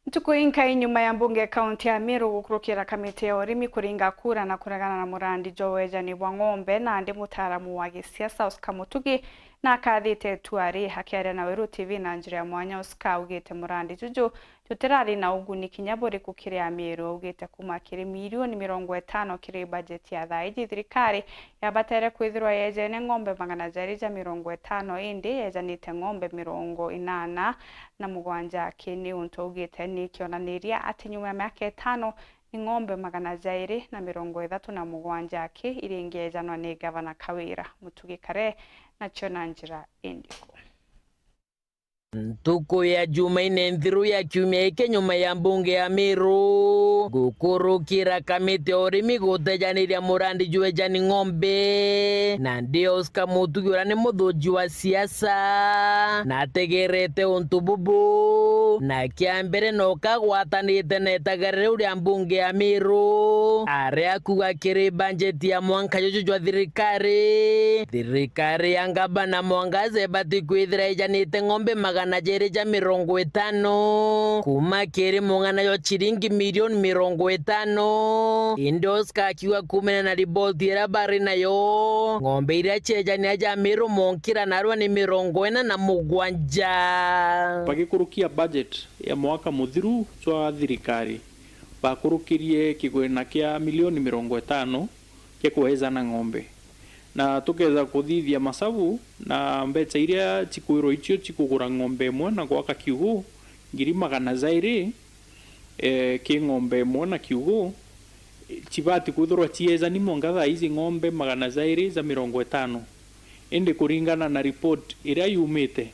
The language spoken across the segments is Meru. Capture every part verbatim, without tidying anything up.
Ntuku inkai nyuma ya mbunge ya kaunti ya Meru gukurukira kamiti ya urimi kuringa kura na kuregana na murandi jwa wejani bwa ng'ombe, nandi mutaaramu wa gisiasa Oscar Mutugi na akathite itua ri. Akiaria na Weru T V na njira ya mwanya, Oscar augite murandi juju jutirari na uguni kinya buriku kiri Amiru. Augite kuma kiri milioni mirongo itano kiri bajeti ya thaa iji, thirikari yabatere kwithirwa yejene ng'ombe magana jairi ja mirongo itano, indi yejanite ng'ombe mirongo inana na mugwanja aki. Ni untu augite ni kionaniria ati nyuma ya miaka itano ni ng'ombe magana jairi na mirongo ithatu na mugwanja aki iringejanwa ni Gavana Kawira. Mutugi Kare nacio na njira indiku. Ntuku ya Jumaine nthiru ya kiumia giki, nyuma ya mbunge ya Meru gukurukira kamiti ya urimi gutejaniria murandi jwa ejani ng'ombe, nandi Oscar Mutugi uria ni muthunji wa siasa na ategerete untu bubu, na kia mbere noka agwatanite na itagari riu ria mbunge ya Meru, aria akuga kiri bajeti ya mwanka juju jwa thirikari, thirikari ya ngavana Mwangaza ibati kwithira ijanite ng'ombe magana jairi ja mirongo itano kuma kiri mung'ana jwa ciringi milioni mirongo itano. Indi Oscar akiuga kumania na riboti iria bari nayo, ng'ombe iria ciejania ja Meru monkira narua ni mirongo ina na mugwanja. Bagikurukia budget ya mwaka muthiru jwa thirikari, bakurukirie kigwena kia milioni mirongo itano kia kuejana ng'ombe. Na tukeza kuthithia masabu, na mbeca iria cikwirwa icio cikugura ng'ombe imwe na gwaka kiugu, ngiri magana jairi, eh, ki ng'ombe imwe na kiugu, cibati kwithirwa ciejani mwanka thaa iji ng'ombe magana jairi ja mirongo itano. Indi kuringana na report iria yumite,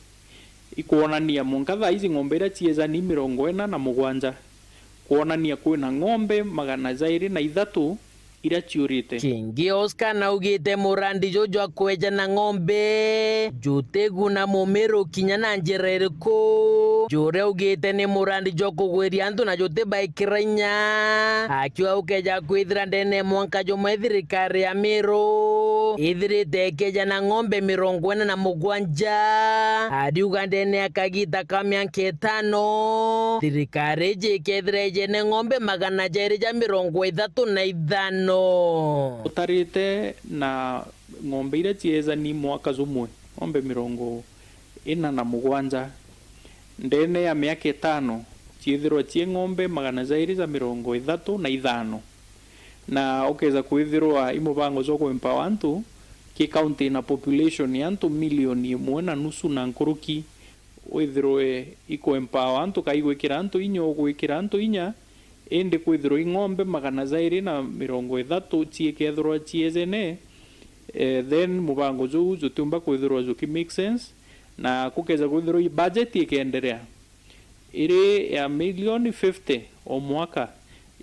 ikwonania mwanka thaa iji ng'ombe iria ciejani mirongo ina na mugwanja, kwonania kwina ng'ombe magana jairi na ithatu iria ciurite. Kingi Oscar naugite murandi juju jwa kwejana ng'ombe jutiguna Mumiru kinya na njira iriku, juria augite ni murandi jwa kugwiria antu na jutibaikira inya, akiuga ukeja kwithira ndene ya mwanka jumwe thirikari ya Miru ithirite ikejana ng'ombe mirongo ina na mugwanja, ariuga ndene ya kagita ka mianka itano, thirikari iji ikethira ijene ng'ombe magana jairi ja mirongo ithatu na ithano. Utarite na ng'ombe iria ciejani mwaka jumwe, ng'ombe mirongo ina na mugwanja, ndene ya miaka itano, ciithirwa cii ng'ombe magana jairi ja mirongo ithatu na ithano. Na ukeza kwithirwa i mubango jwa ku empower antu, ki county ina population ya antu milioni imwe na nusu na nkuruki, withirwe iku empower antu, ka igwikira antu inya, ugwikira antu inya, indi kwithirwa i ng'ombe magana jairi na mirongo ithatu ciikethirwa ciejene, eh, then mubango juu jutiumba kwithirwa juki make sense, na kukeja kwithirwa i budget ikeenderea iri ya milioni fifty o mwaka,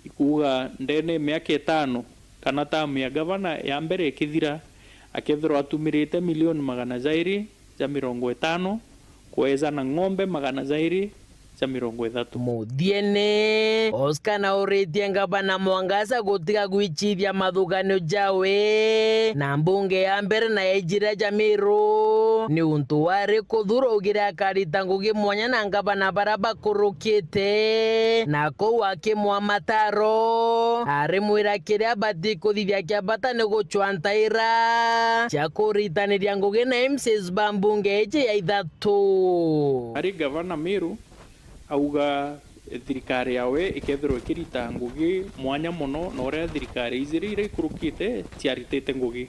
ikuuga ndene ya miaka itano kana tamu ya gavana ya mbere ikithira, akethirwa atumirite milioni magana jairi ja mirongo itano kwejana ng'ombe magana jairi ja mirongo ithatu. Muthiene, Oscar nauritie ngavana Mwangaza gutiga gwichithia mathuganio jawe na mbunge ya mbere na ya ijira ja Miru, ni untu wari kuthura ugire akarita ngugi mwanya na ngavana bara bakurukite, na kou akimwa mataro, arimwira kiria abati kuthithia kia bata ni gucwa ntaira cia kuritaniria ngugi na M C As ba mbunge iji ya ithatu. Ari gavana Miru auga thirikari yawe ikethirwa ikirita ngugi mwanya mono na uria thirikari ijiri iria ikurukite ciaritite ngugi.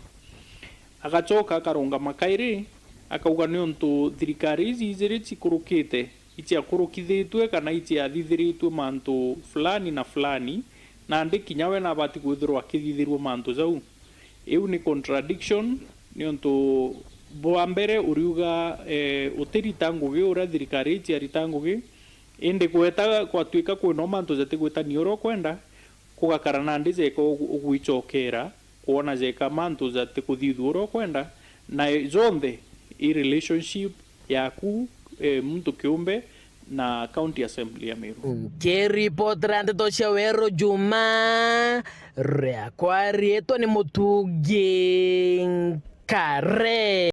Agacoka akarungama kairi, akauga niuntu thirikari iji ijiri cikurukite iciakurukithitue kana iciathithiritue mantu fulani na fulani, nandi kinya we nabati kwithirwa akithithirua mantu jau. Iu ni contradiction, niuntu bwa mbere uriuga, eh, utirita ngugi uria thirikari iciarita ngugi, indi gweta gwatuika kwina mantu jatigwitania uria ukwenda, kugakara nandi jeka ugu-, ugwicokera, kwona jeka mantu jatikuthithua uria ukwenda, na jonthe i relationship yaku, eh, muntu kiumbe na County Assembly ya Meru. Nkiripotera ndeto cia Weru Juma, riakwa riitwa ni Mutugi Nkare.